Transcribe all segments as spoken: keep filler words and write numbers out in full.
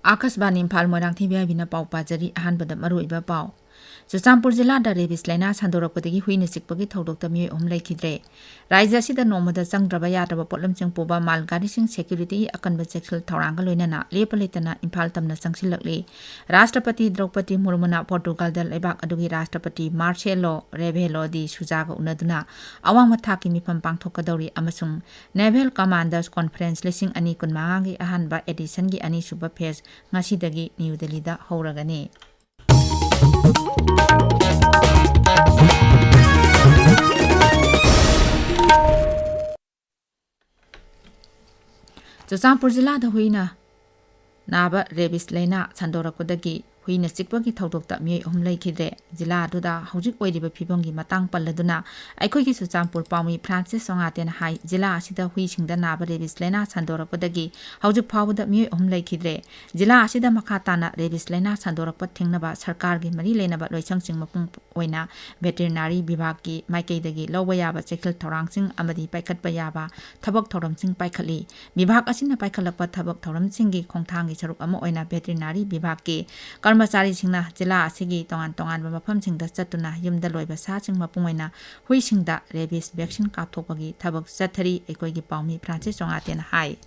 ꯑꯥꯀꯥꯁꯕꯥꯅꯤ ꯏꯝꯐꯥꯜ, ꯃꯣꯏꯔꯥꯡꯊꯦꯝ ꯕꯤꯍꯥꯏꯕꯤꯅ ꯄꯥꯎ ꯄꯥꯖꯔꯤ꯫ ꯑꯍꯥꯟꯕꯗ ꯃꯔꯨꯑꯣꯏꯕ ꯄꯥꯎ꯫ ꯆꯨꯔꯆꯥꯟꯄꯨꯔ ꯖꯤꯂꯥꯗ ꯔꯦꯕꯤꯁ ꯂꯥꯏꯅꯥ ꯁꯟꯗꯣꯔꯛꯄꯗꯒꯤ ꯍꯨꯏꯅ ꯆꯤꯛꯄꯒꯤ ꯊꯧꯗꯣꯛꯇ ꯃꯤꯑꯣꯏ ꯑꯍꯨꯝ ꯂꯩꯈꯤꯗ꯭ꯔꯦ꯫ ꯔꯥꯖ꯭ꯌ ꯑꯁꯤꯗ ꯅꯣꯡꯃꯗ ꯆꯪꯗ꯭ꯔꯕ ꯌꯥꯗ꯭ꯔꯕ ꯄꯣꯠꯂꯝꯁꯤꯡ ꯄꯨꯕ ꯃꯥꯜꯒꯥꯔꯤꯁꯤꯡ ꯁꯦꯀ꯭ꯌꯨꯔꯤꯇꯤꯒꯤ ꯑꯀꯟꯕ ꯆꯦꯛꯁꯤꯜ ꯊꯧꯔꯥꯡꯒ ꯂꯣꯏꯅꯅ ꯂꯦꯞꯄ ꯂꯩꯇꯅ ꯏꯝꯐꯥꯜ ꯇꯝꯅ ꯆꯪꯁꯤꯜꯂꯛꯂꯤ꯫ ꯔꯥꯁꯇ꯭ꯔꯄꯇꯤ ꯗ꯭ꯔꯧꯄꯗꯤ ꯃꯨꯔꯃꯨꯅ ꯄꯣꯔꯇꯨꯒꯜꯗ ꯂꯩꯕꯥꯛ ꯑꯗꯨꯒꯤ ꯔꯥꯁꯇ꯭ꯔꯄꯇꯤ ꯃꯥꯔꯁꯦꯂꯣ ꯔꯦꯕꯦꯂꯣ ꯗꯤ ꯁꯨꯖꯥꯒ ꯎꯅꯗꯨꯅ ꯑꯋꯥꯡꯕ ꯊꯥꯛꯀꯤ ꯃꯤꯐꯝ ꯄꯥꯡꯊꯣꯛꯀꯗꯧꯔꯤ ꯑꯃꯁꯨꯡ ꯅꯦꯚꯦꯜ ꯀꯃꯥꯟꯗꯔꯁ ꯀꯣꯟꯐꯔꯦꯟꯁ ꯂꯤꯁꯤꯡ ꯑꯅꯤ ꯀꯨꯟꯃꯉꯥꯒꯤ ꯑꯍꯥꯟꯕ ꯑꯦꯗꯤꯁꯟꯒꯤ ꯑꯅꯤꯁꯨꯕ ꯐꯦꯁ ꯉꯁꯤꯗꯒꯤ ꯅ꯭ꯌꯨ ꯗꯦꯜꯂꯤꯗ ꯍꯧꯔꯒꯅꯤ꯫ ꯆꯨꯔꯆꯥꯟꯄꯨꯔ ꯖꯤꯂꯥꯗ ꯍꯨꯏꯅ ꯅꯥꯕ ꯔꯦꯕꯤꯁ ꯂꯥꯏꯅꯥ ꯁꯟꯗꯣꯔꯛꯄꯗꯒꯤ ꯍꯨꯏꯅ ꯆꯤꯛꯄꯒꯤ ꯊꯧꯗꯣꯛꯇ ꯃꯤꯑꯣꯏ ꯑꯍꯨꯝ ꯂꯩꯈꯤꯗ꯭ꯔꯦ꯫ ꯖꯤꯂꯥ ꯑꯗꯨꯗ ꯍꯧꯖꯤꯛ ꯑꯣꯏꯔꯤꯕ ꯐꯤꯕꯝꯒꯤ ꯃꯇꯥꯡ ꯄꯜꯂꯗꯨꯅ ꯑꯩꯈꯣꯏꯒꯤ ꯆꯨꯔꯆꯥꯟꯄꯨꯔ ꯄꯥꯎꯃꯤ ꯐ꯭ꯔꯥꯟꯁꯤꯁ ꯆꯣꯉꯥꯇꯦꯅ ꯍꯥꯏ, ꯖꯤꯂꯥ ꯑꯁꯤꯗ ꯍꯨꯏꯁꯤꯡꯗ ꯅꯥꯕ ꯔꯦꯕꯤꯁ ꯂꯥꯏꯅꯥ ꯁꯟꯗꯣꯔꯛꯄꯗꯒꯤ ꯍꯧꯖꯤꯛ ꯐꯥꯎꯕꯗ ꯃꯤꯑꯣꯏ ꯑꯍꯨꯝ ꯂꯩꯈꯤꯗ꯭ꯔꯦ꯫ ꯖꯤꯂꯥ ꯑꯁꯤꯗ ꯃꯈꯥ ꯇꯥꯅ ꯔꯦꯕꯤꯁ ꯂꯥꯏꯅꯥ ꯁꯟꯗꯣꯔꯛꯄ ꯊꯤꯡꯅꯕ ꯁꯔꯀꯥꯔꯒꯤ ꯃꯔꯤ ꯂꯩꯅꯕ ꯂꯣꯏꯁꯪꯁꯤꯡ ꯃꯄꯨꯡ ꯑꯣꯏꯅ ꯚꯦꯇꯦꯔꯤꯅꯥꯔꯤ ꯕꯤꯚꯥꯒꯀꯤ ꯃꯥꯏꯀꯩꯗꯒꯤ ꯂꯧꯕ ꯌꯥꯕ ꯆꯦꯛꯁꯤꯜ ꯊꯧꯔꯥꯡꯁꯤꯡ ꯑꯃꯗꯤ ꯄꯥꯏꯈꯠꯄ ꯌꯥꯕ ꯊꯕꯛ ꯊꯧꯔꯝꯁꯤꯡ ꯄꯥꯏꯈꯠꯂꯤ꯫ ꯕꯤꯚꯥꯒ ꯑꯁꯤꯅ ꯄꯥꯏꯈꯠꯂꯛꯄ ꯊꯕꯛ ꯊꯧꯔꯝꯁꯤꯡꯒꯤ ꯈꯣꯡꯊꯥꯡꯒꯤ ꯁꯔꯨꯛ ꯑꯃ ꯑꯣꯏꯅ ꯚꯦꯇꯦꯔꯤꯅꯥꯔꯤ ꯕꯤꯚꯥꯒꯀꯤ ꯀꯔꯃꯆꯥꯔꯤꯁꯤꯡꯅ ꯖꯤꯂꯥ ꯑꯁꯤꯒꯤ ꯇꯣꯉꯥꯟ ꯇꯣꯉꯥꯟꯕ ꯃꯐꯝꯁꯤꯡꯗ ꯆꯠꯇꯨꯅ ꯌꯨꯝꯗ ꯂꯣꯏꯕ ꯁꯥꯁꯤꯡ ꯃꯄꯨꯡ ꯑꯣꯏꯅ ꯍꯨꯏꯁꯤꯡꯗ ꯔꯦꯕꯤꯁ ꯚꯦꯛꯁꯤꯟ ꯀꯥꯞꯊꯣꯛꯄꯒꯤ ꯊꯕꯛ ꯆꯠꯊꯔꯤ꯫ ꯑꯩꯈꯣꯏꯒꯤ ꯄꯥꯎꯃꯤ ꯐ꯭ꯔꯥꯟꯁꯤꯁ ꯆꯣꯉꯥꯇꯦꯅ ꯍꯥꯏ꯫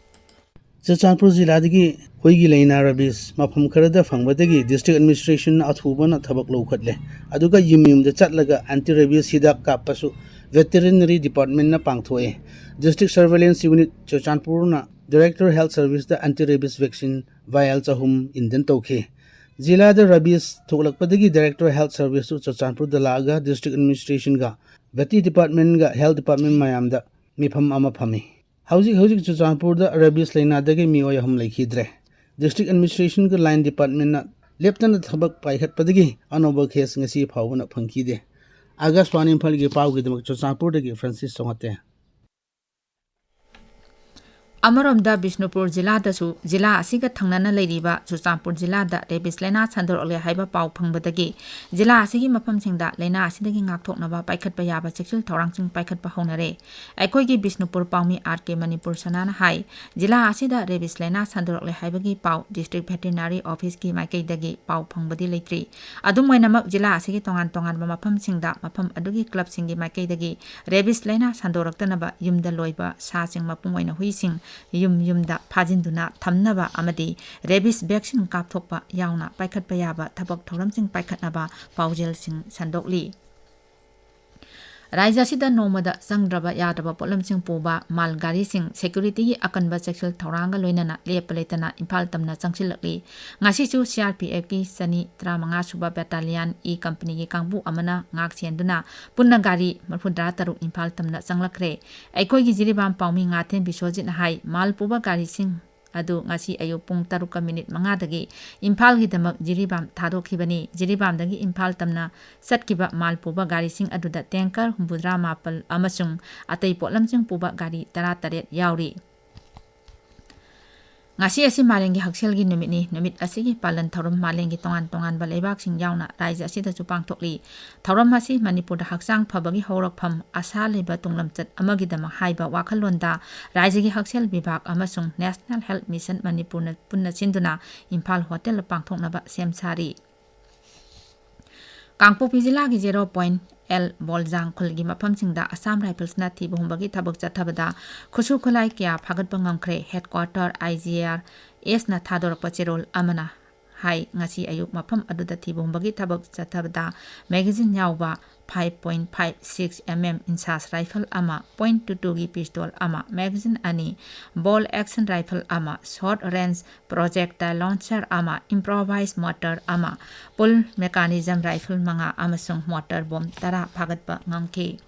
ꯆꯨꯔꯆꯥꯟꯄꯨꯔ ꯖꯤꯂꯥꯗꯒꯤ ꯍꯨꯏꯒꯤ ꯂꯥꯏꯅꯥ ꯔꯦꯕꯤꯁ ꯃꯐꯝ ꯈꯔꯗ ꯐꯪꯕꯗꯒꯤ ꯗꯤꯁꯇ꯭ꯔꯤꯛ ꯑꯦꯗꯃꯤꯅꯤꯁꯇ꯭ꯔꯦꯁꯟꯅ ꯑꯊꯨꯕꯅ ꯊꯕꯛ ꯂꯧꯈꯠꯂꯦ꯫ ꯑꯗꯨꯒ ꯌꯨꯝ ꯌꯨꯝꯗ ꯆꯠꯂꯒ ꯑꯦꯟꯇꯤ ꯔꯦꯕꯤꯁ ꯍꯤꯗꯥꯛ ꯀꯥꯞꯄꯁꯨ ꯚꯦꯇꯦꯔꯤꯅꯔꯤ ꯗꯤꯄꯥꯔꯠꯃꯦꯟꯅ ꯄꯥꯡꯊꯣꯛꯑꯦ꯫ ꯗꯤꯁꯇ꯭ꯔꯤꯛ ꯁꯔꯚꯦꯂꯦꯟꯁ ꯌꯨꯅꯤꯠ ꯆꯨꯔꯆꯥꯟꯄꯨꯔꯅ ꯗꯥꯏꯔꯦꯛꯇꯣꯔ ꯍꯦꯜꯊ ꯁꯔꯚꯤꯁꯇ ꯑꯦꯟꯇꯤ ꯔꯦꯕꯤꯁ ꯚꯦꯛꯁꯤꯟ ꯚꯥꯏꯜ ꯆꯍꯨꯝ ꯏꯟꯗꯟ ꯇꯧꯈꯤ꯫ ꯖꯤꯂꯥꯗ ꯔꯦꯕꯤꯁ ꯊꯣꯛꯂꯛꯄꯗꯒꯤ ꯗꯥꯏꯔꯦꯛꯇꯣꯔ ꯍꯦꯜꯊ ꯁꯔꯚꯤꯁꯇꯨ ꯆꯨꯔꯆꯥꯟꯄꯨꯔꯗ ꯂꯥꯛꯑꯒ ꯗꯤꯁꯇ꯭ꯔꯤꯛ ꯑꯦꯗꯃꯤꯅꯤꯁꯇ꯭ꯔꯦꯁꯟꯒ ꯚꯦꯇꯤ ꯗꯤꯄꯥꯔꯠꯃꯦꯟꯒ ꯍꯦꯜꯊ ꯗꯤꯄꯥꯔꯠꯃꯦꯟ ꯃꯌꯥꯝꯗ ꯃꯤꯐꯝ ꯑꯃ ꯐꯝꯃꯤ꯫ ꯍꯧꯖꯤꯛ ꯍꯧꯖꯤꯛ ꯆꯨꯔꯆꯥꯟꯄꯨꯔꯗ ꯔꯦꯕꯤꯁ ꯂꯥꯏꯅꯥꯗꯒꯤ ꯃꯤꯑꯣꯏ ꯑꯍꯨꯝ ꯂꯩꯈꯤꯗ꯭ꯔꯦ꯫ ꯗꯤꯁꯇ꯭ꯔꯤꯛ ꯑꯦꯗꯃꯤꯅꯤꯁꯇ꯭ꯔꯦꯁꯟꯒ ꯂꯥꯏꯟ ꯗꯤꯄꯥꯔꯠꯃꯦꯟꯅ ꯂꯦꯞꯇꯅ ꯊꯕꯛ ꯄꯥꯏꯈꯠꯄꯗꯒꯤ ꯑꯅꯧꯕ ꯀꯦꯁ ꯉꯁꯤ ꯐꯥꯎꯕꯅ ꯐꯪꯈꯤꯗꯦ꯫ ꯑꯥꯀꯥꯁꯕꯥꯅꯤ ꯏꯝꯐꯥꯜꯒꯤ ꯄꯥꯎꯒꯤꯗꯃꯛ ꯆꯨꯔꯆꯥꯟꯄꯨꯔꯗꯒꯤ ꯐ꯭ꯔꯥꯟꯁꯤꯁ ꯆꯣꯉꯥꯇꯦ꯫ ꯑꯃꯔꯣꯝꯗ, ꯕꯤꯁꯅꯨꯄꯨꯔ ꯖꯤꯂꯥꯗꯁꯨ ꯖꯤꯂꯥ ꯑꯁꯤꯒ ꯊꯪꯅꯅ ꯂꯩꯔꯤꯕ ꯆꯨꯔꯆꯥꯟꯄꯨꯔ ꯖꯤꯂꯥꯗ ꯔꯦꯕꯤꯁ ꯂꯥꯏꯅꯥ ꯁꯟꯗꯣꯔꯛꯂꯦ ꯍꯥꯏꯕ ꯄꯥꯎ ꯐꯪꯕꯗꯒꯤ ꯖꯤꯂꯥ ꯑꯁꯤꯒꯤ ꯃꯐꯝꯁꯤꯡꯗ ꯂꯥꯏꯅꯥ ꯑꯁꯤꯗꯒꯤ ꯉꯥꯛꯊꯣꯛꯅꯕ ꯄꯥꯏꯈꯠꯄ ꯌꯥꯕ ꯆꯦꯛꯁꯤꯜ ꯊꯧꯔꯥꯡꯁꯤꯡ ꯄꯥꯏꯈꯠꯄ ꯍꯧꯅꯔꯦ꯫ ꯑꯩꯈꯣꯏꯒꯤ ꯕꯤꯁꯅꯨꯄꯨꯔ ꯄꯥꯎꯃꯤ ꯑꯥꯔ ꯀꯦ ꯃꯅꯤꯄꯨꯔ ꯁꯅꯥꯅ ꯍꯥꯏ, ꯖꯤꯂꯥ ꯑꯁꯤꯗ ꯔꯦꯕꯤꯁ ꯂꯥꯏꯅꯥ ꯁꯟꯗꯣꯔꯛꯂꯦ ꯍꯥꯏꯕꯒꯤ ꯄꯥꯎ district veterinary officeꯀꯤ ꯃꯥꯏꯀꯩꯗꯒꯤ ꯄꯥꯎ ꯐꯪꯕꯗꯤ ꯂꯩꯇ꯭ꯔꯤ꯫ ꯑꯗꯨꯝ ꯑꯣꯏꯅꯃꯛ, ꯖꯤꯂꯥ ꯑꯁꯤꯒꯤ ꯇꯣꯉꯥꯟ ꯇꯣꯉꯥꯟꯕ ꯃꯐꯝꯁꯤꯡꯗ ꯃꯐꯝ ꯑꯗꯨꯒꯤ clubꯁꯤꯡꯒꯤ ꯃꯥꯏꯀꯩꯗꯒꯤ ꯔꯦꯕꯤꯁ ꯂꯥꯏꯅꯥ ꯁꯟꯗꯣꯔꯛꯇꯅꯕ ꯌꯨꯝꯗ ꯂꯣꯏꯕ ꯁꯥꯁꯤꯡ, ꯃꯄꯨꯡ ꯑꯣꯏꯅ ꯍꯨꯏꯁꯤꯡ, ꯌꯨꯝ ꯌꯨꯝꯗ ꯐꯥꯖꯤꯟꯗꯨꯅ ꯊꯝꯅꯕ ꯑꯃꯗꯤ ꯔꯦꯕꯤꯁ vaccine ꯀꯥꯞꯊꯣꯛꯄ ꯌꯥꯎꯅ ꯄꯥꯏꯈꯠꯄ ꯌꯥꯕ ꯊꯕꯛ ꯊꯧꯔꯝꯁꯤꯡ ꯄꯥꯏꯈꯠꯅꯕ ꯄꯥꯎꯖꯦꯜꯁꯤꯡ ꯁꯟꯗꯣꯛꯂꯤ꯫ ꯔꯥꯖ꯭ꯌ ꯑꯁꯤꯗ ꯅꯣꯡꯃꯗ ꯆꯪꯗ꯭ꯔꯕ ꯌꯥꯗ꯭ꯔꯕ ꯄꯣꯠꯂꯝꯁꯤꯡ ꯄꯨꯕ ꯃꯥꯜ ꯒꯥꯔꯤꯁꯤꯡ securityꯒꯤ ꯑꯀꯟꯕ ꯆꯦꯛꯁꯤꯜ ꯊꯧꯔꯥꯡꯒ ꯂꯣꯏꯅꯅ ꯂꯦꯞꯄ ꯂꯩꯇꯅ ꯏꯝꯐꯥꯜ ꯇꯝꯅ ꯆꯪꯁꯤꯜꯂꯛꯂꯤ꯫ ꯉꯁꯤꯁꯨ CRPFꯀꯤ ꯆꯅꯤ ꯇꯔꯥꯃꯉꯥ ꯁꯨꯕ battalion E companyꯒꯤ ꯀꯥꯡꯕꯨ ꯑꯃꯅ ꯉꯥꯛ ꯁꯦꯟꯗꯨꯅ ꯄꯨꯟꯅ ꯒꯥꯔꯤ ꯃꯔꯤꯐꯨꯇꯔꯥ ꯇꯔꯨꯛ ꯏꯝꯐꯥꯜ ꯇꯝꯅ ꯆꯪꯂꯛꯈ꯭ꯔꯦ꯫ ꯑꯩꯈꯣꯏꯒꯤ ꯖꯤꯔꯤꯕꯥꯝ ꯄꯥꯎꯃꯤ ꯉꯥꯊꯦꯟ ꯕꯤꯁ꯭ꯋꯖꯤꯠꯅ ꯍꯥꯏ, ꯃꯥꯜ ꯄꯨꯕ ꯒꯥꯔꯤꯁꯤꯡ ꯑꯗꯨ ꯉꯁꯤ ꯑꯌꯨꯛ ꯄꯨꯡ ꯇꯔꯨꯛꯀ ꯃꯤꯅꯤꯠ ꯃꯉꯥꯗꯒꯤ ꯏꯝꯐꯥꯜꯒꯤꯗꯃꯛ ꯖꯤꯔꯤꯕꯥꯝ ꯊꯥꯗꯣꯛꯈꯤꯕꯅꯤ꯫ ꯖꯤꯔꯤꯕꯥꯝꯗꯒꯤ ꯏꯝꯐꯥꯜ ꯇꯝꯅ ꯆꯠꯈꯤꯕ ꯃꯥꯜ ꯄꯨꯕ ꯒꯥꯔꯤꯁꯤꯡ ꯑꯗꯨꯗ tanker ꯍꯨꯝꯐꯨꯇꯔꯥ ꯃꯥꯄꯜ ꯑꯃꯁꯨꯡ ꯑꯇꯩ ꯄꯣꯠꯂꯝꯁꯤꯡ ꯄꯨꯕ ꯒꯥꯔꯤ ꯇꯔꯥꯇꯔꯦꯠ ꯌꯥꯎꯔꯤ꯫ ꯉꯁꯤ ꯑꯁꯤ ꯃꯥꯂꯦꯝꯒꯤ ꯍꯛꯁꯦꯜꯒꯤ ꯅꯨꯃꯤꯠꯅꯤ꯫ ꯅꯨꯃꯤꯠ ꯑꯁꯤꯒꯤ ꯄꯥꯂꯟ ꯊꯧꯔꯝ ꯃꯥꯂꯦꯝꯒꯤ ꯇꯣꯉꯥꯟ ꯇꯣꯉꯥꯟꯕ ꯂꯩꯕꯥꯛꯁꯤꯡ ꯌꯥꯎꯅ ꯔꯥꯖ꯭ꯌ ꯑꯁꯤꯗꯁꯨ ꯄꯥꯡꯊꯣꯛꯂꯤ꯫ ꯊꯧꯔꯝ ꯑꯁꯤ ꯃꯅꯤꯄꯨꯔꯗ ꯍꯛꯆꯥꯡ ꯐꯕꯒꯤ ꯍꯧꯔꯛꯐꯝ, ꯑꯁꯥ ꯂꯩꯕ ꯇꯨꯡꯂꯝꯆꯠ ꯑꯃꯒꯤꯗꯃꯛ ꯍꯥꯏꯕ ꯋꯥꯈꯜꯂꯣꯟꯗ ꯔꯥꯖ꯭ꯌꯒꯤ ꯍꯛꯁꯦꯜ ꯕꯤꯚꯥꯒ ꯑꯃꯁꯨꯡ National Health Mission ꯃꯅꯤꯄꯨꯔꯅ ꯄꯨꯟꯅ ꯁꯤꯟꯗꯨꯅ ꯏꯝꯐꯥꯜ ꯍꯣꯇꯦꯜꯗ ꯄꯥꯡꯊꯣꯛꯅꯕ ꯁꯦꯝ ꯁꯥꯔꯤ꯫ ꯀꯥꯡꯄꯣꯛꯄꯤ ꯖꯤꯂꯥꯒꯤ zero point L ꯕꯣꯜꯖꯥꯡ ꯈꯨꯜꯒꯤ ꯃꯐꯝꯁꯤꯡꯗ Assam Riflesꯅ ꯊꯤꯕ ꯍꯨꯝꯕꯒꯤ ꯊꯕꯛ ꯆꯠꯊꯕꯗ ꯈꯨꯠꯁꯨ ꯈꯨꯠꯂꯥꯏ ꯀꯌꯥ ꯐꯥꯒꯠꯄ ꯉꯝꯈ꯭ꯔꯦ꯫ Headquarter IGRSꯅ ꯊꯥꯗꯣꯔꯛꯄ ꯆꯦꯔꯣꯜ ꯑꯃꯅ ꯍꯥꯏ, ꯉꯁꯤ ꯑꯌꯨꯛ ꯃꯐꯝ ꯑꯗꯨꯗ ꯊꯤꯕ ꯍꯨꯝꯕꯒꯤ ꯊꯕꯛ ꯆꯠꯊꯕꯗ magazine ꯌꯥꯎꯕ five point five six mm INSAS rifle ꯑꯃ, point two twoꯒꯤ pistol ꯑꯃ, magazine ꯑꯅꯤ, bolt action rifle ꯑꯃ, short range projectile launcher ꯑꯃ, improvised mortar ꯑꯃ, pull mechanism rifle ꯃꯉꯥ ꯑꯃꯁꯨꯡ mortar bomb ꯇꯔꯥ ꯐꯥꯒꯠꯄ ꯉꯝꯈꯤ꯫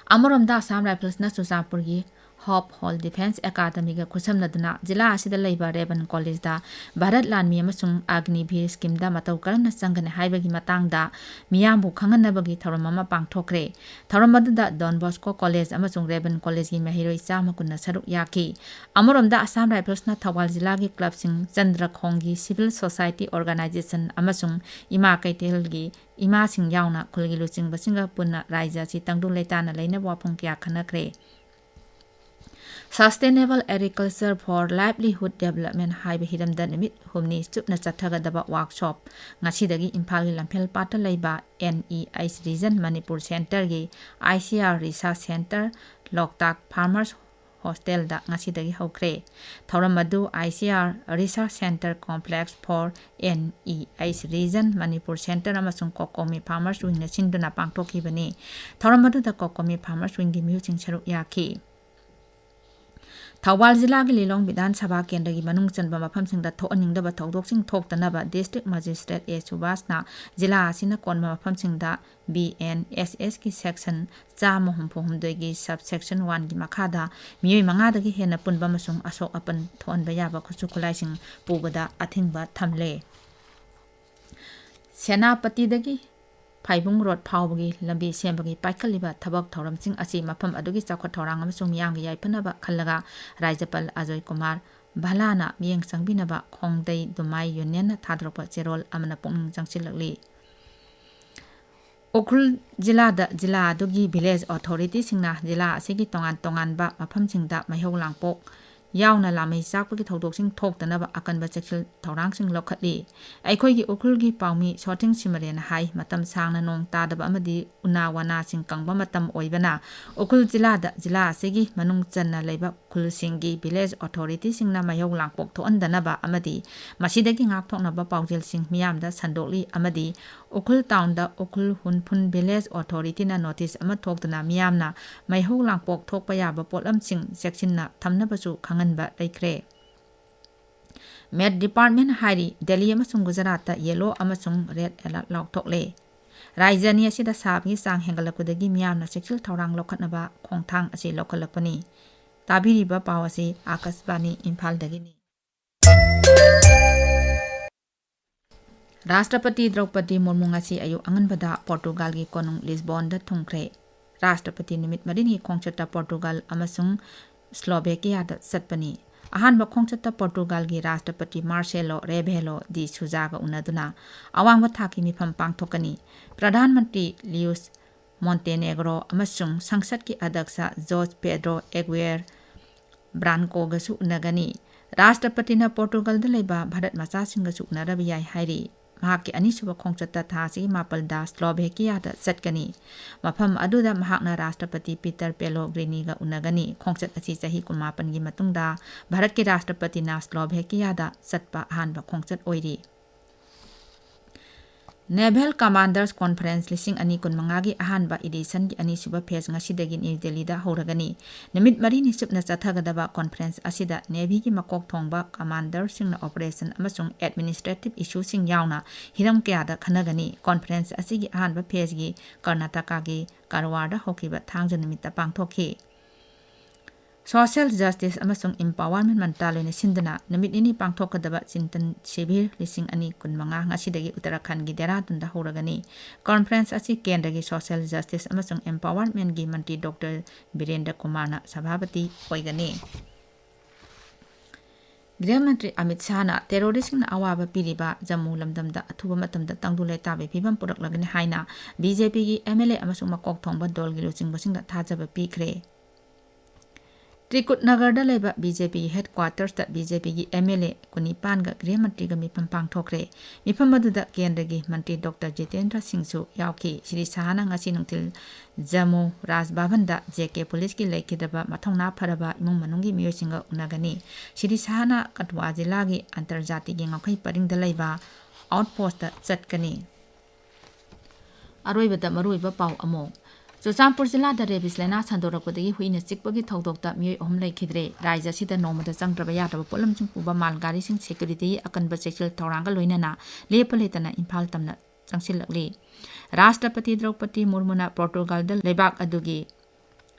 ꯑꯃꯔꯣꯝꯗ, Assam Riflesꯅ ꯆꯨꯔꯆꯥꯟꯄꯨꯔꯒꯤ ꯍꯣꯞ ꯍꯣꯜ ꯗꯤꯐꯦꯟꯁ ꯑꯦꯀꯥꯗꯃꯤꯒ ꯈꯨꯠꯁꯝꯅꯗꯨꯅ ꯖꯤꯂꯥ ꯑꯁꯤꯗ ꯂꯩꯕ ꯔꯦꯕꯟ ꯀꯣꯂꯦꯖꯇ ꯚꯥꯔꯠ ꯂꯥꯟꯃꯤ ꯑꯃꯁꯨꯡ ꯑꯒꯅꯤꯚꯤꯔ ꯁ꯭ꯀꯤꯝꯗ ꯃꯇꯧ ꯀꯔꯝꯅ ꯆꯪꯒꯅꯤ ꯍꯥꯏꯕꯒꯤ ꯃꯇꯥꯡꯗ ꯃꯤꯌꯥꯝꯕꯨ ꯈꯪꯍꯟꯅꯕꯒꯤ ꯊꯧꯔꯝ ꯑꯃ ꯄꯥꯡꯊꯣꯛꯈ꯭ꯔꯦ꯫ ꯊꯧꯔꯝ ꯑꯗꯨꯗ ꯗꯣꯟ ꯕꯣꯁꯀꯣ ꯀꯣꯂꯦꯖ ꯑꯃꯁꯨꯡ ꯔꯦꯕꯟ ꯀꯣꯂꯦꯖꯀꯤ ꯃꯍꯩꯔꯣꯏ ꯆꯥꯝꯃ ꯀꯨꯟꯅ ꯁꯔꯨꯛ ꯌꯥꯈꯤ꯫ ꯑꯃꯔꯣꯝꯗ ꯑꯁꯥꯝ ꯔꯥꯏꯐꯜꯁꯅ ꯊꯧꯕꯥꯜ ꯖꯤꯂꯥꯒꯤ ꯀ꯭ꯂꯕꯁꯤꯡ ꯆꯟꯗ꯭ꯔꯈꯣꯡꯒꯤ ꯁꯤꯚꯤꯜ ꯁꯣꯁꯥꯏꯇꯤ ꯑꯣꯔꯒꯅꯥꯏꯖꯦꯁꯟ ꯑꯃꯁꯨꯡ ꯏꯃꯥ ꯀꯩꯊꯦꯜꯒꯤ ꯏꯃꯥꯁꯤꯡ ꯌꯥꯎꯅ ꯈꯨꯜꯒꯤ ꯂꯨꯆꯤꯡꯕꯁꯤꯡꯒ ꯄꯨꯟꯅ ꯔꯥꯏꯖ ꯑꯁꯤ ꯇꯪꯗꯨ ꯂꯩꯇꯥꯅ ꯂꯩꯅꯕ ꯋꯥꯐꯝ ꯀꯌꯥ ꯈꯟꯅꯈ꯭ꯔꯦ꯫ Sustainable Agriculture for Livelihood Development ꯍꯥꯏꯕ ꯍꯤꯔꯝꯗ ꯅꯨꯃꯤꯠ ꯍꯨꯝꯅꯤ ꯆꯨꯞꯅ ꯆꯠꯊꯒꯗꯕ ꯋꯥꯔꯛꯁꯣꯞ ꯉꯁꯤꯗꯒꯤ ꯏꯝꯐꯥꯜꯒꯤ ꯂꯝꯐꯦꯜ ꯄꯥꯠꯇ ꯂꯩꯕ NEH Region Manipur Centreꯒꯤ ICR Research Centre, ꯂꯣꯛꯇꯥꯛ Farmers Hostelꯗ ꯉꯁꯤꯗꯒꯤ ꯍꯧꯈ꯭ꯔꯦ꯫ ꯊꯧꯔꯝ ꯑꯗꯨ ICR Research Centre Complex for NEH Region Manipur Centre ꯑꯃꯁꯨꯡ ꯀꯣꯀꯣꯃꯤ Farmers Wingꯅ ꯁꯤꯟꯗꯨꯅ ꯄꯥꯡꯊꯣꯛꯈꯤꯕꯅꯤ꯫ ꯊꯧꯔꯝ ꯑꯗꯨꯗ ꯀꯣꯀꯣꯃꯤ Farmers Wingꯒꯤ ꯃꯤꯍꯨꯠꯁꯤꯡ ꯁꯔꯨꯛ ꯌꯥꯈꯤ꯫ ꯊꯧꯕꯥꯜ ꯖꯤꯂꯥꯒꯤ ꯂꯤꯂꯣꯡ ꯕꯤꯙꯥꯟ ꯁꯚꯥ ꯀꯦꯟꯗ꯭ꯔꯒꯤ ꯃꯅꯨꯡ ꯆꯟꯕ ꯃꯐꯝꯁꯤꯡꯗ ꯊꯣꯛꯍꯟꯅꯤꯡꯗꯕ ꯊꯧꯗꯣꯛꯁꯤꯡ ꯊꯣꯛꯇꯅꯕ District Magistrate A ꯁꯨꯕꯥꯁꯅ ꯖꯤꯂꯥ ꯑꯁꯤꯅ ꯀꯣꯟꯕ ꯃꯐꯝꯁꯤꯡꯗ BNSSꯀꯤ Section ꯆꯥꯝꯃ ꯍꯨꯝꯐꯨ ꯍꯨꯝꯗꯣꯏꯒꯤ Subsection Oneꯒꯤ ꯃꯈꯥꯗ ꯃꯤꯑꯣꯏ ꯃꯉꯥꯗꯒꯤ ꯍꯦꯟꯅ ꯄꯨꯟꯕ ꯑꯃꯁꯨꯡ ꯑꯁꯣꯛ ꯑꯄꯟ ꯊꯣꯛꯍꯟꯕ ꯌꯥꯕ ꯈꯨꯠꯁꯨ ꯈꯨꯠꯂꯥꯏꯁꯤꯡ ꯄꯨꯕꯗ ꯑꯊꯤꯡꯕ ꯊꯝꯂꯦ꯫ ꯁꯦꯅꯥꯄꯇꯤꯗꯒꯤ ꯐꯥꯏꯕꯨꯡ ꯔꯣꯗ ꯐꯥꯎꯕꯒꯤ ꯂꯝꯕꯤ ꯁꯦꯝꯕꯒꯤ ꯄꯥꯏꯈꯠꯂꯤꯕ ꯊꯕꯛ ꯊꯧꯔꯝꯁꯤꯡ ꯑꯁꯤ ꯃꯐꯝ ꯑꯗꯨꯒꯤ ꯆꯥꯎꯈꯠ ꯊꯧꯔꯥꯡ ꯑꯃꯁꯨꯡ ꯃꯤꯌꯥꯝꯒꯤ ꯌꯥꯏꯐꯅꯕ ꯈꯜꯂꯒ ꯔꯥꯖ꯭ꯌꯄꯥꯜ ꯑꯖꯣꯏ ꯀꯨꯃꯥꯔ ꯚꯜꯂꯥꯅ ꯃꯤꯠꯌꯦꯡ ꯆꯪꯕꯤꯅꯕ ꯈꯣꯡꯗꯩ ꯗꯨꯃꯥꯏ ꯌꯨꯅꯤꯌꯟꯅ ꯊꯥꯗꯣꯔꯛꯄ ꯆꯦꯔꯣꯜ ꯑꯃꯅ ꯄꯨꯛꯅꯤꯡ ꯆꯪꯁꯤꯜꯂꯛꯂꯤ꯫ ꯎꯈ꯭ꯔꯨꯜ ꯖꯤꯂꯥꯗ ꯖꯤꯂꯥ ꯑꯗꯨꯒꯤ ꯚꯤꯂꯦꯖ ꯑꯣꯊꯣꯔꯤꯇꯤꯁꯤꯡꯅ ꯖꯤꯂꯥ ꯑꯁꯤꯒꯤ ꯇꯣꯉꯥꯟ ꯇꯣꯉꯥꯟꯕ ꯃꯐꯝꯁꯤꯡꯗ ꯃꯩꯍꯧ ꯂꯥꯡꯄꯣꯛ ꯌꯥꯎꯅ ꯂꯥꯃꯩ ꯆꯥꯛꯄꯒꯤ ꯊꯧꯗꯣꯛꯁꯤꯡ ꯊꯣꯛꯇꯅꯕ ꯑꯀꯟꯕ ꯆꯦꯛꯁꯤꯜ ꯊꯧꯔꯥꯡꯁꯤꯡ ꯂꯧꯈꯠꯂꯤ꯫ ꯑꯩꯈꯣꯏꯒꯤ ꯎꯈ꯭ꯔꯨꯜꯒꯤ ꯄꯥꯎꯃꯤ ꯁꯣꯊꯤꯡ ꯁꯤꯃꯔꯦꯟꯅ ꯍꯥꯏ, ꯃꯇꯝ ꯁꯥꯡꯅ ꯅꯣꯡ ꯇꯥꯗꯕ ꯑꯃꯗꯤ ꯎꯅꯥ ꯋꯥꯅꯥꯁꯤꯡ ꯀꯪꯕ ꯃꯇꯝ ꯑꯣꯏꯕꯅ ꯎꯈ꯭ꯔꯨꯜ ꯖꯤꯂꯥꯗ ꯖꯤꯂꯥ ꯑꯁꯤꯒꯤ ꯃꯅꯨꯡ ꯆꯟꯅ ꯂꯩꯕ ꯈꯨꯜꯁꯤꯡꯒꯤ ꯚꯤꯂꯦꯖ ꯑꯣꯊꯣꯔꯤꯇꯤꯁꯤꯡꯅ ꯃꯩꯍꯧ ꯂꯥꯡꯄꯣꯛ ꯊꯣꯛꯍꯟꯗꯅꯕ ꯑꯃꯗꯤ ꯃꯁꯤꯗꯒꯤ ꯉꯥꯛꯊꯣꯛꯅꯕ ꯄꯥꯎꯖꯦꯜꯁꯤꯡ ꯃꯤꯌꯥꯝꯗ ꯁꯟꯗꯣꯛꯂꯤ ꯑꯃꯗꯤ ꯎꯈ꯭ꯔꯨꯜ ꯇꯥꯎꯟꯗ ꯎꯈ꯭ꯔꯨꯜ ꯍꯨꯟꯐꯨꯟ ꯚꯤꯂꯦꯖ ꯑꯣꯊꯣꯔꯤꯇꯤꯅ ꯅꯣꯇꯤꯁ ꯑꯃ ꯊꯣꯛꯇꯨꯅ ꯃꯤꯌꯥꯝꯅ ꯃꯩꯍꯧ ꯂꯥꯡꯄꯣꯛ ꯊꯣꯛꯄ ꯌꯥꯕ ꯄꯣꯠꯂꯝꯁꯤꯡ ꯆꯦꯛꯁꯤꯟꯅ ꯊꯝꯅꯕꯁꯨ ꯈꯪꯍꯟꯕ ꯂꯩꯈ꯭ꯔꯦ꯫ ꯃꯦꯠ ꯗꯤꯄꯥꯔꯠꯃꯦꯟ ꯍꯥꯏꯔꯤ, ꯗꯦꯜꯂꯤ ꯑꯃꯁꯨꯡ ꯒꯨꯖꯔꯥꯠꯇ ꯌꯦꯜꯂꯣ ꯑꯃꯁꯨꯡ ꯔꯦꯗ ꯑꯦꯂꯔꯠ ꯂꯥꯎꯊꯣꯛꯂꯦ꯫ ꯔꯥꯖ꯭ꯌ ꯑꯅꯤ ꯑꯁꯤꯗ ꯁꯥꯕꯒꯤ ꯆꯥꯡ ꯍꯦꯟꯒꯠꯂꯛꯄꯗꯒꯤ ꯃꯤꯌꯥꯝꯅ ꯆꯦꯛꯁꯤꯜ ꯊꯧꯔꯥꯡ ꯂꯧꯈꯠꯅꯕ ꯈꯣꯡꯊꯥꯡ ꯑꯁꯤ ꯂꯧꯈꯠꯂꯛꯄꯅꯤ꯫ ꯇꯥꯕꯤꯔꯤꯕ ꯄꯥꯎ ꯑꯁꯤ ꯑꯥꯀꯥꯁꯕꯥꯅꯤ ꯏꯝꯐꯥꯜꯗꯒꯤꯅꯤ꯫ ꯔꯥꯁꯇ꯭ꯔꯄꯇꯤ ꯗ꯭ꯔꯧꯄꯗꯤ ꯃꯨꯔꯃꯨ ꯉꯁꯤ ꯑꯌꯨꯛ ꯑꯉꯟꯕꯗ ꯄꯣꯔꯇꯨꯒꯥꯜꯒꯤ ꯀꯣꯅꯨꯡ ꯂꯤꯁꯕꯣꯟꯗ ꯊꯨꯡꯈ꯭ꯔꯦ꯫ ꯔꯥꯁꯇ꯭ꯔꯄꯇꯤ ꯅꯨꯃꯤꯠ ꯃꯔꯤꯅꯤ ꯈꯣꯡꯆꯠꯇ ꯄꯣꯔꯇꯨꯒꯥꯜ ꯑꯃꯁꯨꯡ ꯁ꯭ꯂꯣꯚꯦꯀꯤꯌꯥꯗ ꯆꯠꯄꯅꯤ꯫ ꯑꯍꯥꯟꯕ ꯈꯣꯡꯆꯠꯇ ꯄꯣꯔꯇꯨꯒꯥꯜꯒꯤ ꯔꯥꯁꯇ꯭ꯔꯄꯇꯤ ꯃꯥꯔꯁꯦꯂꯣ ꯔꯦꯕꯦꯂꯣ ꯗꯤ ꯁꯨꯖꯥꯒ ꯎꯅꯗꯨꯅ ꯑꯋꯥꯡꯕ ꯊꯥꯛꯀꯤ ꯃꯤꯐꯝ ꯄꯥꯡꯊꯣꯛꯀꯅꯤ꯫ ꯄ꯭ꯔꯙꯥꯟ ꯃꯟꯇ꯭ꯔꯤ ꯂꯤꯌꯨꯁ ꯃꯣꯟꯇꯦꯅꯦꯒ꯭ꯔꯣ ꯑꯃꯁꯨꯡ ꯁꯪꯁꯠꯀꯤ ꯑꯗꯛꯁ ꯖꯣꯔꯖ ꯄꯦꯗ꯭ꯔꯣ ꯑꯦꯒ꯭ꯋꯦꯔ ꯕ꯭ꯔꯥꯟꯀꯣꯒꯁꯨ ꯎꯅꯒꯅꯤ꯫ ꯔꯥꯁꯇ꯭ꯔꯄꯇꯤꯅ ꯄꯣꯔꯇꯨꯒꯜꯗ ꯂꯩꯕ ꯚꯥꯔꯠ ꯃꯆꯥꯁꯤꯡꯒꯁꯨ ꯎꯅꯔꯕ ꯌꯥꯏ ꯍꯥꯏꯔꯤ꯫ ꯃꯍꯥꯛꯀꯤ ꯑꯅꯤꯁꯨꯕ ꯈꯣꯡꯆꯠꯇ ꯊꯥ ꯑꯁꯤꯒꯤ ꯃꯥꯄꯜꯗ ꯁ꯭ꯂꯣꯚꯦꯀꯤꯌꯥꯗ ꯆꯠꯀꯅꯤ꯫ ꯃꯐꯝ ꯑꯗꯨꯗ ꯃꯍꯥꯛꯅ ꯔꯥꯁꯇ꯭ꯔꯄꯇꯤ ꯄꯤꯇꯔ ꯄꯦꯂꯣꯒ꯭ꯔꯤꯅꯤꯒ ꯎꯅꯒꯅꯤ꯫ ꯈꯣꯡꯆꯠ ꯑꯁꯤ ꯆꯍꯤ ꯀꯨꯟꯃꯥꯄꯟꯒꯤ ꯃꯇꯨꯡꯗ ꯚꯥꯔꯠꯀꯤ ꯔꯥꯁꯇ꯭ꯔꯄꯇꯤꯅ ꯁ꯭ꯂꯣꯚꯦꯀꯤꯌꯥꯗ ꯆꯠꯄ ꯑꯍꯥꯟꯕ ꯈꯣꯡꯆꯠ ꯑꯣꯏꯔꯤ꯫ Naval Commanders Conference ꯂꯤꯁꯤꯡ ꯑꯅꯤ ꯀꯨꯟꯃꯉꯥꯒꯤ ꯑꯍꯥꯟꯕ ꯏꯗꯤꯁꯟꯒꯤ ꯑꯅꯤꯁꯨꯕ ꯐꯦꯁ ꯉꯁꯤꯗꯒꯤ ꯅ꯭ꯌꯨ ꯗꯦꯜꯂꯤꯗ ꯍꯧꯔꯒꯅꯤ꯫ ꯅꯨꯃꯤꯠ ꯃꯔꯤꯅꯤ ꯆꯨꯞꯅ ꯆꯠꯊꯒꯗꯕ ꯀꯣꯟꯐꯔꯦꯟꯁ ꯑꯁꯤꯗ ꯅꯦꯚꯤꯒꯤ ꯃꯀꯣꯛ ꯊꯣꯡꯕ ꯀꯃꯥꯟꯗꯔꯁꯤꯡꯅ ꯑꯣꯄꯔꯦꯁꯟ ꯑꯃꯁꯨꯡ ꯑꯦꯗꯃꯤꯅꯤꯁꯇ꯭ꯔꯦꯇꯤꯚ ꯏꯁꯨꯁꯤꯡ ꯌꯥꯎꯅ ꯍꯤꯔꯝ ꯀꯌꯥꯗ ꯈꯟꯅꯒꯅꯤ꯫ ꯀꯣꯟꯐꯔꯦꯟꯁ ꯑꯁꯤꯒꯤ ꯑꯍꯥꯟꯕ ꯐꯦꯁꯒꯤ ꯀꯔꯅꯥꯇꯀꯥꯒꯤ ꯀꯔꯋꯥꯔꯗ ꯍꯧꯈꯤꯕ ꯊꯥꯡꯖ ꯅꯨꯃꯤꯠꯇ ꯄꯥꯡꯊꯣꯛꯈꯤ꯫ ꯁꯣꯁꯤꯌꯦꯜ ꯖꯁꯇꯤꯁ ꯑꯃꯁꯨꯡ ꯏꯝꯄꯥꯋꯔꯃꯦꯟ ꯃꯟꯇ꯭ꯔꯥꯂꯣꯏꯅ ꯁꯤꯟꯗꯨꯅ ꯅꯨꯃꯤꯠ ꯅꯤꯅꯤ ꯄꯥꯡꯊꯣꯛꯀꯗꯕ ꯆꯤꯟꯇꯟ ꯁꯤꯕꯤꯔ ꯂꯤꯁꯤꯡ ꯑꯅꯤ ꯀꯨꯟꯃꯉꯥ ꯉꯁꯤꯗꯒꯤ ꯎꯠꯇꯔꯥꯈꯟꯒꯤ ꯗꯦꯔꯥꯗꯨꯟꯗ ꯍꯧꯔꯒꯅꯤ꯫ ꯀꯣꯟꯐꯔꯦꯟꯁ ꯑꯁꯤ ꯀꯦꯟꯗ꯭ꯔꯒꯤ ꯁꯣꯁꯤꯌꯦꯜ ꯖꯁꯇꯤꯁ ꯑꯃꯁꯨꯡ ꯏꯝꯄꯥꯋꯔꯃꯦꯟꯒꯤ ꯃꯟꯇ꯭ꯔꯤ ꯗꯣꯛꯇꯔ ꯕꯤꯔꯦꯟꯗ꯭ꯔ ꯀꯨꯃꯥꯔꯅ ꯁꯚꯥꯄꯇꯤ ꯑꯣꯏꯒꯅꯤ꯫ ꯒ꯭ꯔꯤꯍ ꯃꯟꯇ꯭ꯔꯤ ꯑꯃꯤꯠ ꯁꯥꯍꯅ ꯇꯦꯔꯣꯔꯤꯁꯁꯤꯡꯅ ꯑꯋꯥꯕ ꯄꯤꯔꯤꯕ ꯖꯝꯃꯨ ꯂꯝꯗꯝꯗ ꯑꯊꯨꯕ ꯃꯇꯝꯗ ꯇꯪꯗꯨ ꯂꯩꯇꯥꯕꯒꯤ ꯐꯤꯕꯝ ꯄꯨꯔꯛꯂꯒꯅꯤ ꯍꯥꯏꯅ ꯕꯤ ꯖꯦ ꯄꯤꯒꯤ ꯑꯦꯝ ꯑꯦꯜ ꯑꯦ ꯑꯃꯁꯨꯡ ꯃꯀꯣꯛ ꯊꯣꯡꯕ ꯗꯣꯜꯒꯤ ꯂꯨꯆꯤꯡꯕꯁꯤꯡꯗ ꯊꯥꯖꯕ ꯄꯤꯈ꯭ꯔꯦ꯫ ꯇ꯭ꯔꯤꯀꯨꯠ ꯅꯒꯔꯗ ꯂꯩꯕ ꯕꯤ ꯖꯦ ꯄꯤꯒꯤ ꯍꯦꯗꯀ꯭ꯋꯥꯇꯔꯁꯇ ꯕꯤ ꯖꯦ ꯄꯤꯒꯤ ꯑꯦꯝ ꯑꯦꯜ ꯑꯦ ꯀꯨꯟꯅꯤꯄꯥꯟꯒ ꯒ꯭ꯔꯤꯍ ꯃꯟꯇ꯭ꯔꯤꯒ ꯃꯤꯐꯝ ꯄꯥꯡꯊꯣꯛꯈ꯭ꯔꯦ꯫ ꯃꯤꯐꯝ ꯑꯗꯨꯗ ꯀꯦꯟꯗ꯭ꯔꯒꯤ ꯃꯟꯇ꯭ꯔꯤ ꯗꯣꯛꯇꯔ ꯖꯤꯇꯦꯟꯗ꯭ꯔ ꯁꯤꯡꯁꯨ ꯌꯥꯎꯈꯤ꯫ ꯁ꯭ꯔꯤ ꯁꯥꯍꯅ ꯉꯁꯤ ꯅꯨꯡꯊꯤꯜ ꯖꯝꯃꯨ ꯔꯥꯖ ꯚꯕꯟꯗ ꯖꯦ ꯀꯦ ꯄꯨꯂꯤꯁꯀꯤ ꯂꯩꯈꯤꯗ꯭ꯔꯕ ꯃꯊꯧꯅꯥ ꯐꯔꯕ ꯏꯃꯨꯡ ꯃꯅꯨꯡꯒꯤ ꯃꯤꯑꯣꯏꯁꯤꯡꯒ ꯎꯅꯒꯅꯤ꯫ ꯁ꯭ꯔꯤ ꯁꯥꯍꯅ ꯀꯊꯨꯋꯥ ꯖꯤꯂꯥꯒꯤ ꯑꯟꯇꯔꯖꯥꯇꯤꯒꯤ ꯉꯝꯈꯩ ꯄꯔꯤꯡꯗ ꯂꯩꯕ ꯑꯥꯎꯠꯄꯣꯁꯇ ꯆꯠꯀꯅꯤ꯫ ꯑꯔꯣꯏꯕꯗ ꯃꯔꯨꯑꯣꯏꯕ ꯄꯥꯎ ꯑꯃꯨꯛ꯫ ꯆꯨꯔꯆꯥꯟꯄꯨꯔ ꯖꯤꯂꯥꯗ ꯔꯦꯕꯤꯁ ꯂꯥꯏꯅꯥ ꯁꯟꯗꯣꯔꯛꯄꯗꯒꯤ ꯍꯨꯏꯅ ꯆꯤꯛꯄꯒꯤ ꯊꯧꯗꯣꯛꯇ ꯃꯤꯑꯣꯏ ꯑꯍꯨꯝ ꯂꯩꯈꯤꯗ꯭ꯔꯦ꯫ ꯔꯥꯖ꯭ꯌ ꯑꯁꯤꯗ ꯅꯣꯡꯃꯗ ꯆꯪꯗ꯭ꯔꯕ ꯌꯥꯗ꯭ꯔꯕ ꯄꯣꯠꯂꯝꯁꯤꯡ ꯄꯨꯕ ꯃꯥꯜ ꯒꯥꯔꯤꯁꯤꯡ ꯁꯦꯀ꯭ꯌꯨꯔꯤꯇꯤꯒꯤ ꯑꯀꯟꯕ ꯆꯦꯛꯁꯤꯜ ꯊꯧꯔꯥꯡꯒ ꯂꯣꯏꯅꯅ ꯂꯦꯞꯄ ꯂꯩꯇꯅ ꯏꯝꯐꯥꯜ ꯇꯝꯅ ꯆꯪꯁꯤꯜꯂꯛꯂꯤ꯫ ꯔꯥꯁꯇ꯭ꯔꯄꯇꯤ ꯗ꯭ꯔꯧꯄꯗꯤ ꯃꯨꯔꯃꯨꯅ ꯄꯣꯔꯇꯨꯒꯥꯜꯗ ꯂꯩꯕꯥꯛ ꯑꯗꯨꯒꯤ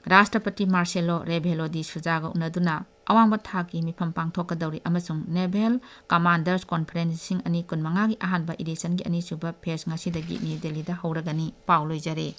ꯔꯥꯁꯇ꯭ꯔꯄꯇꯤ ꯃꯥꯔꯁꯦꯂꯣ ꯔꯦꯕꯦꯂꯣ ꯗꯤ ꯁꯨꯖꯥꯒ ꯎꯅꯗꯨꯅ ꯑꯋꯥꯡꯕ ꯊꯥꯛꯀꯤ ꯃꯤꯐꯝ ꯄꯥꯡꯊꯣꯛꯀꯗꯧꯔꯤ ꯑꯃꯁꯨꯡ Naval Commanders Conference ꯂꯤꯁꯤꯡ ꯑꯅꯤ ꯀꯨꯟꯃꯉꯥꯒꯤ ꯑꯍꯥꯟꯕ edition ꯒꯤ ꯑꯅꯤꯁꯨꯕ phase ꯉꯁꯤꯗꯒꯤ ꯅ꯭ꯌꯨ ꯗꯦꯜꯂꯤꯗ ꯍꯧꯔꯒꯅꯤ꯫ ꯄꯥꯎ ꯂꯣꯏꯖꯔꯦ꯫